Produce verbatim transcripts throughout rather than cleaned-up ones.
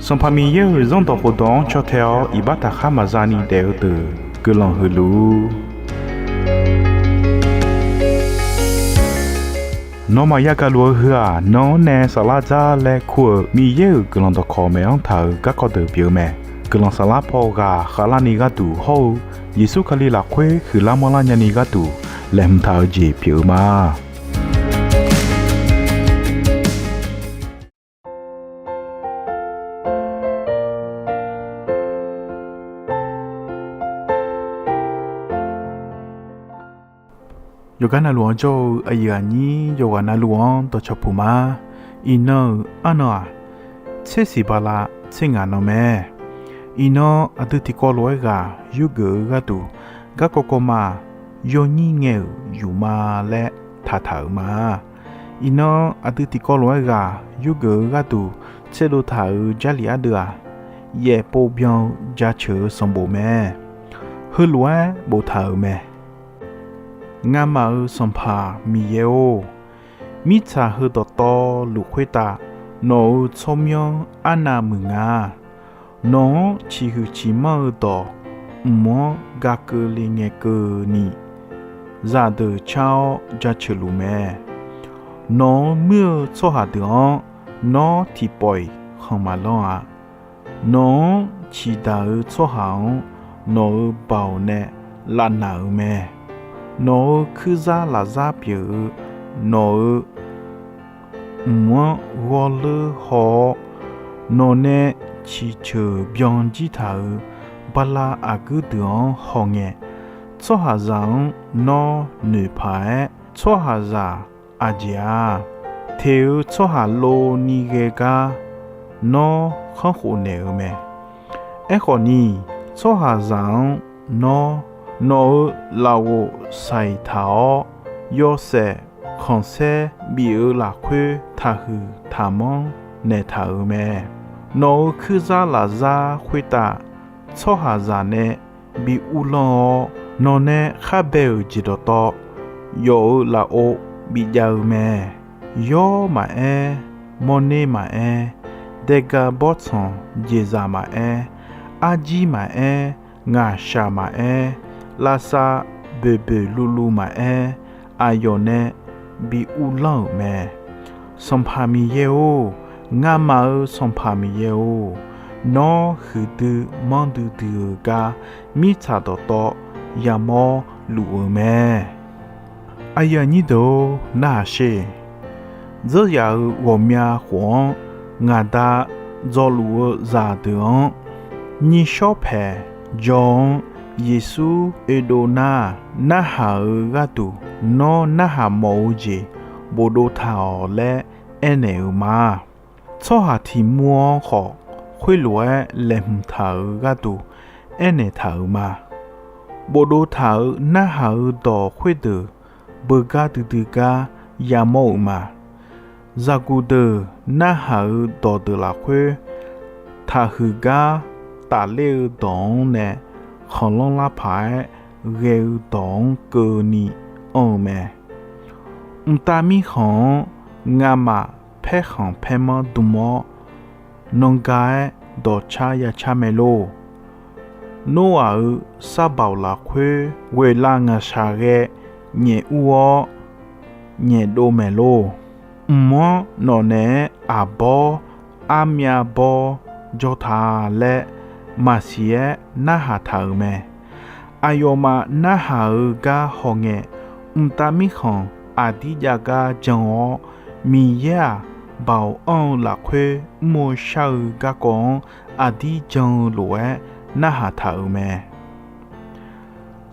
Sanqpaq Miqyaer-euq Zanrdawq khofdawq-anr caw tae-awr iqbax taqkhar maqza ni daef-eu deuq guiqlanq huiq luf-ur. Nawmaf yagaq luf-eu heu-aq, nan-anr nae saflar dzar laer kur-euq Miqyaer-euq guiqlanq dawqkawq maeq-anr taq-euq garkawv deuq pyeuf-eu mae. Guiqlanq saflar paw ghaq khavlarni gharduq hawr-eu Yeqsur Kali lafkhoer huiqlar manrlar nyani gharduq laeqhmq taq-eu jeq pyeuf-eu ma. Yawqgar navluf-anr jawr-eu aqyuif aqnyir yawqghaq navluf-anr dawqcawq puq ma. Iqnan-euq arnan-aq, tser siq bala tser ngaq nan mae. Iqnan aqdui tiqkawv lof-aer ghaq yurgeuf-eu gharduq, garkawv kawv ma, yawnyir ngae-euq yufma laer taqtaq-euq ma. Iqnan aqdui tiqkawv lof-aer ghaq yurgeuf-eu gharduq tserdov taq-euq Jarlif ardeuv-aq, yaefpov byan-eu jaceuq-eu sanqbof mae. Heulof-aer boftaq-euq mae. Ngamaf-euq Sanqpaq Miqyaer-or, mirtsaq heu dawqtawvluf khoertav nawq-euq tsawrmyanr arnav muiq nga. Nawq-anr ciqhuiq ciqmanr-eu dawq mq-anr gakeuv le ngae keuvni, zaqdeuq car-awr jaceuq luf mae. Nawq-anr muir-eu tsawrhaq deuq-anr nawr tiqpawf-iq khanq maqlanr-a. Nawq-anr ciqdaq-eu tsawrhaq-anr nawq-euq baoq nae lavnaq-euq mae. Nawq-euq kuirzar lafzar pyeuf-eu nawq-euq mq-anr ghawrleur haw-awr, nawqnae ciqceuq byan jir taq-euq bala aqguir deuq-anr hawngae, tsawrhaqzaq-anr nawr noeqpaq-aer, tsawrhaqzaq aqjeq-a, teq-eu tsawrhaq lovni ghae gar nawr khanrkhof naeq-eu mae. Aerkhawf ni, tsawrhaqzaq-anr nawr nawq-euq lafghof saiq taq-awr, yawshaef khanqsaer bif-eu lafkhoer taqhuiq taqmanr naeqtaq-euq mae. Nawq-euq kuirzar lafzar khoertav tsawrhaqzaq nae bi uvlanr-awr, nawqnae khar bae-euq jeq dawqtawv yawf-euq lafov bijav-eu mae. Yawr maqaer, mawrner maqaer, daega bawrtsanq jeqzaq maqaer, arjir maqaer, ngaqshaq maqaer, lavsav boeqboeq luvluv maqaer, aqyawf nae bi uvlanr-euq mae. Sanqpaq Miqyaer-or, ngamaf-euq Sanqpaq Miqyaer-or, nawr huiqdui manrdui dui-eu gar mirtsaq dawqtawv yamawr luf-eu mae. Aqyuif aqnyir deuq-or, narhaq sher. Dzeuryaf-euq ghawqmya khof-anr ngaq da dzawluf-eu zaqdeuq-anr, nyir shawr paeq jaw-anr Yeqsur oedov nar, narhaq-euq gharduq nawr narhaq mawf-eu jeq bofdov taq-awq laer aernaeq-euq ma. Tsawrhaq tiq mur-anr khawf, khoerlof-aer laeqhmq taq-euq gharduq aernaeq taq-euq ma. Bofdov taq-euq narhaq-euq dawq khoerdeuq beugar duidui gar yamawr-euq ma. Zaqguq deuq narhaq-euq dawqdeuq lafkhoer, taqhuiq gar tafler-eu dawq-anr nae khanqlanr lar paq-aer ghae-eu dawq-anr keuvni anr-eu mae. Mqtav mirkhanq-anr ngamaf paerkhanq paermanr dm-awr, nanga-aer dawqcar yacar mae lor. Noraq-euq sarbaoq lafkhoer ghoeqlav ngaqshaq ghae nyaef ur-awr nyaef dov maeq lor. Mq-anr nawq naeq-aer aqbawr armyav bawr jawr ta laer maqsiq-aer narhaq taq-euq mae. Aqyawfmaf narhaq-eu gar hawngae, mqtav mirkhanq aqdir jav gar jan-awr, Miqyaer-aq, baoq anr-eu lafkhoer mr-eu shar-eu garkawv-anr aqdir jan-eu lof-aer narhaq taq-euq mae.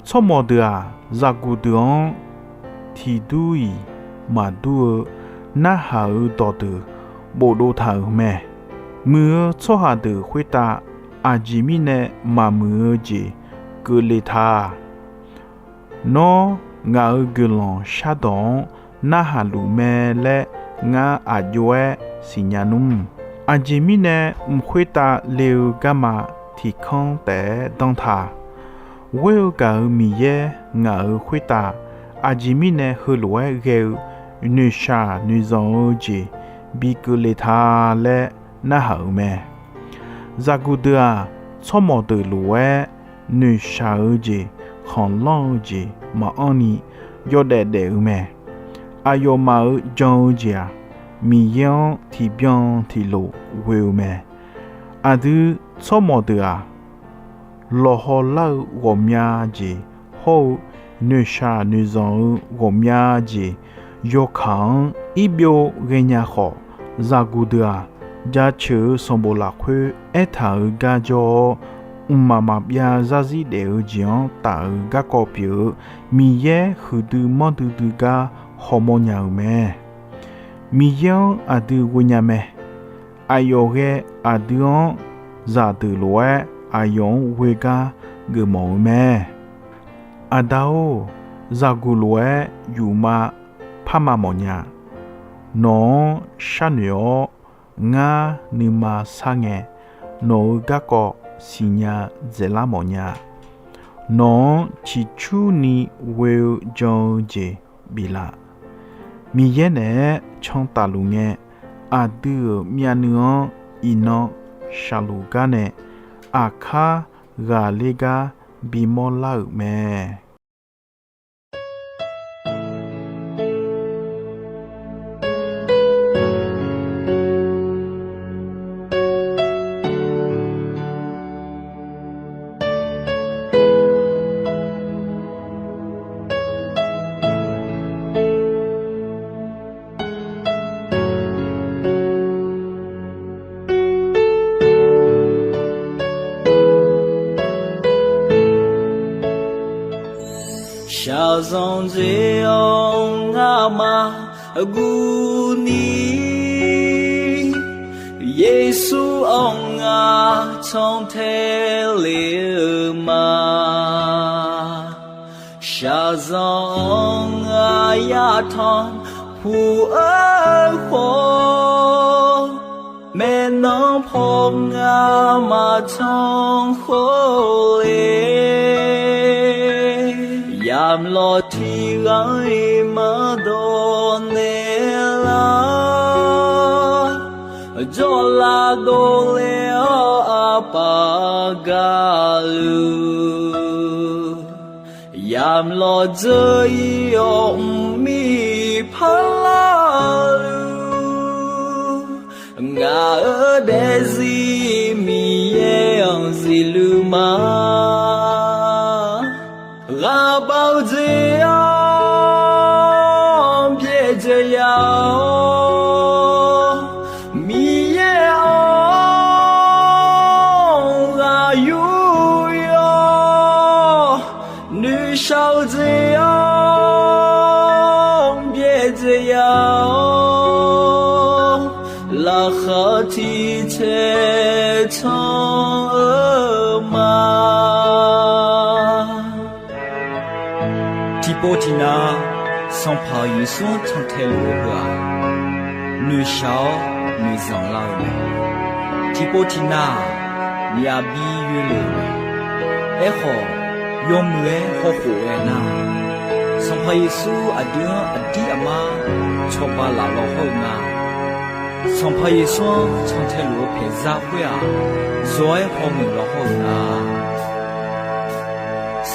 Tsawrmawq deuq-aq, zaqguq deuq-anr tiqdur-iq maqdur-eu narhaq-euq dawqdeuq bofdov taq-euq mae. Muiq-eu tsawrhaq deuq khoertav aqjeq mirnae maqmuiq-eu jeq keuvle ta. Nawr ngaq-euq guiqlanq shardawq-anr narhaq luf mae laer ngar aqjox-aer siqnya nmr. Aqjeq mirnae mq khoertav le-eu garma tiqkanr taef-aer danr ta. Ghoer-eu gaq-euq Miqyaer ngaq-euq khoertav, aqjeq mirnae heulof-aer ghae-eu noeqshaq noeqzanq-eu jeq bi keuvle ta laer narhaq-euq mae. Zaqguq deuq-aq, tsawrmawq deuq lof-aer noeqshaq-eu jeq khanqlanr-eu jeq maqanr ni yawdaef daef-eu mae. Aqyawfmaf-euq jan-eu jeq-aq, Miqyaer-anr tiqbyan tiqlof ghoe-eu mae. Aqdui tsawrmawq deuq-aq, lawqhaw lar-eu ghawqmya jeq hawr-eu noeqshaq noeqzanq-eu ghawqmya jeq yawkaq-anr irbyov ghaenya khawf, zaqguq deuq-aq, jaceuq-eu sanqbof lafkhoer aertaq-euq gar jawr-awr, mqmaq maqbyav zarzir daef-eu jeq-anr taf-eu garkawv pyeuf-eu Miqyaer huiqdui manrdui dui gar hawmawr nya-euq mae. Miqyaer-anr aqdui ghoenya mae. Aqyawf ghae aqdui-anr zaqdeuq lof-aer aqyawf-anr ghoe gar geufmawf-eu mae. Aqda-or, zaqguq lof-aer yufma parma mawfnya. Nawq-anr sharnoeq-awr, ngar nuima sar ngae, nawq-euq garkawv siqnya dzaeqlar mawfnya. Nawq-anr ciqcurni ghoe-eu jan-eu jeq biflaf. Miqyaer naeq-aer can tafluf ngae, aqdui-euq myavnuiv-anr iqnan shaqluf gar nae aqkar ghaqler gar bimawr lar-euq mae. Shaqzanq dzae-awr ngamaf guvni, Yeqsur-anr ngar cantae le-eu ma. Shaqzanq-anr ngar yatanq puq-eu khawf, maeqnan paw ngar maqtanq khawf le. Yamq lawq tiq ghaq-iq maqdawq naeq lar, jawrlav dovle-awr aqpaf gaqluf, yamq lawq dzeur-ir-awr mqmiq parlar-eu luf, ngaq-euq daefzir Miqyaer-anr zifluf ma. Ghaqbav-eu jeq-anr byaerdzae ya-awr, Miqyaer-anr ghaq yur-awr, noeqshaq-eu jeq-anr byaerdzae ya-awr, laqkhaq tiq caer can-eu ma. Tiqpov tiqnav Sanqpaq Yeqsur-anr cantae luf-eu heu-aq, noeqshaq-awr noeqzanq lar-eu mae. Tiqpov tiqnav-aq, myavbi yoerle-euq mae. Aerkhawf, yawmuiq-aer hawkhof ghae nar, Sanqpaq Yeqsur aqdui-anr aqdir aqmar cawba laf law hawr-eu nga. Sanqpaq Yeqsur-anr cantae luf-eu paeqzar khoer-aq, zawq-aer hawmuiq law hawr-eu nga.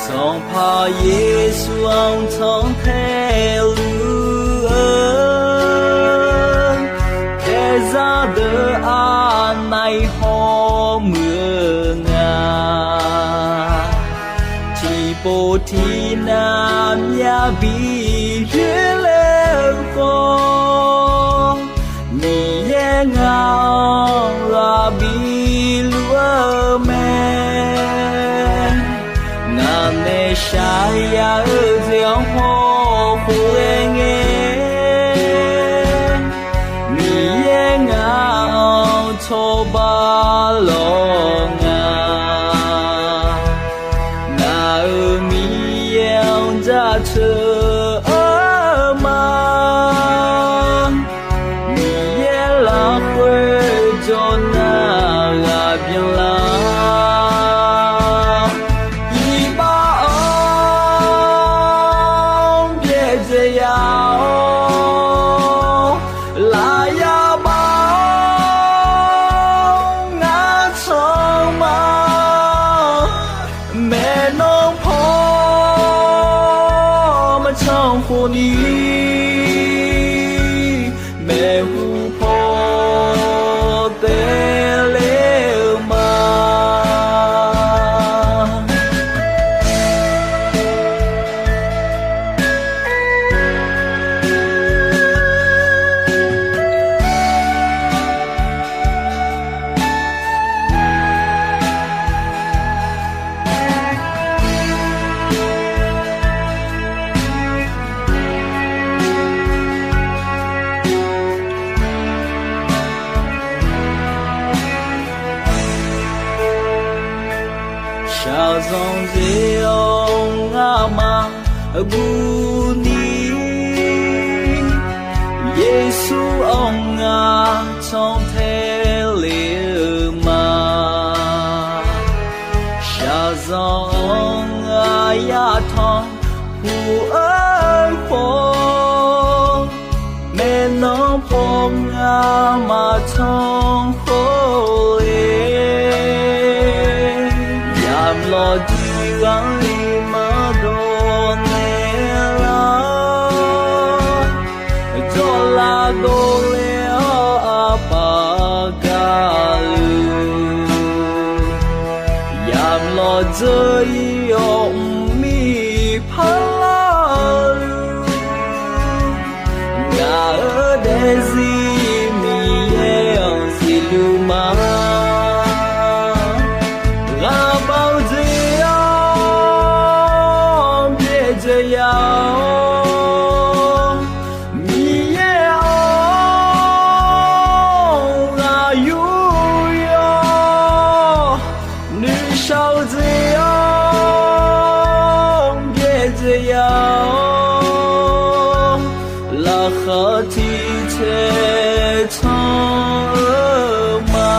Sanqpaq Yeqsur-anr cantae luf-eu paeqzar deuq aqnav-iq hawmuiq-eu nga. Tiqpov tiqnav myavbi yoerle-eu khawf, Miqyaer ngaq-anr ghaq biluf-eu mae. Ngaq nae shaqzanq-eu jeq-anr hawkhof ghae ngae, Miqyaer ngaq-anr cawba lawr nga. Ngaq-euq Miqyaer-anr jaceuq-eu ma. Miqyaer lafkhoer jawr nar ghaq byanlar, iqbax-anr byaerdzae ya-awr, lafyaq bax-awr maeqhu paw taev ler-eu ma. Shaqzanq dzae-awr ngamaf buf ni, Yeqsur-anr ngar cantae ler-eu ma. Shaqzanq-anr ngar yatanq puq-eu khawf, maeqnan paw ngamaf canr khawf le. Yamq lawqdiq ghaqli maqdawq naeq lar, jawrlav dovle-awr aqpaf gaqluf, yamq lawqdzeur-ir-awr mqmir parlar-eu luf, ngaq-euq daefzir Miqyaer-anr siqluf ma. Ghaqbav-eu jeq-anr byaerdzae ya-awr, Miqyaer-anr ghaq yur yawr, nuishar-eu jeq-anr byaerdzae ya-awr, laqkhaq tiq caer canr-eu ma.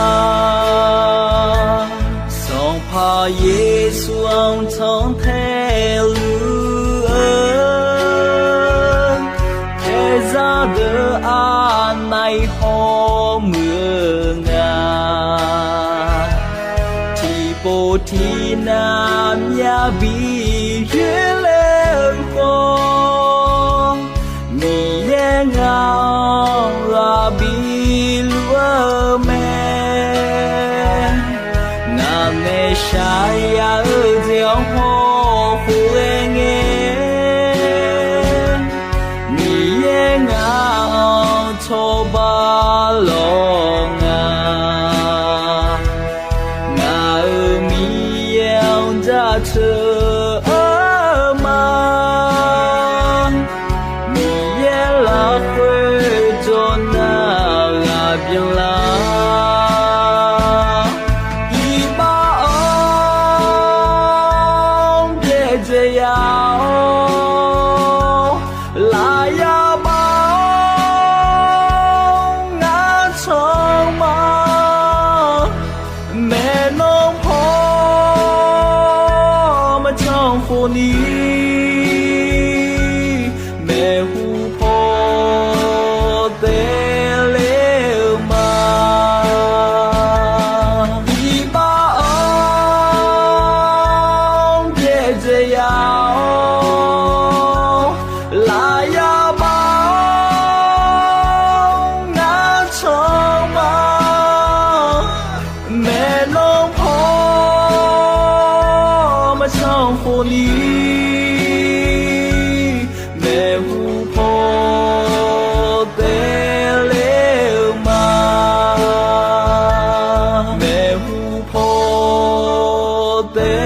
Sanqpaq Yeqsur-anr cantae luf-eu, taerzar deuq aqnaeq-iq hawmuiq-eu nga. Tiqpov tiqnav myav bi yoerler-eu khawf, Miqyaer ngaq-anr ghaq bi luf-eu mae. Ngaq nae shaqyaf-eu jeq-anr hawkhof ghae ngae, Miqyaer ngaq-anr cawba lawq nga. Ngaq-euq Miqyaer-anr jaceuq-eu ma. Miqyaer lafkhoer jawrnar ghaq byanlar, iqbax-anr byaerdzae ya-awr, lafyaq baf-awr ngar canr ma. Maeqnan paw maqcanr khofni, maeqhu paw taev ler-eu ma. Iqbax-anr byaerdzae ya-awr, lafyaq baf-awr ngar canr ma. Maeqnan paw maqcanr khofni, maeqhu paw taev ler-eu ma. Maeqhu paw taev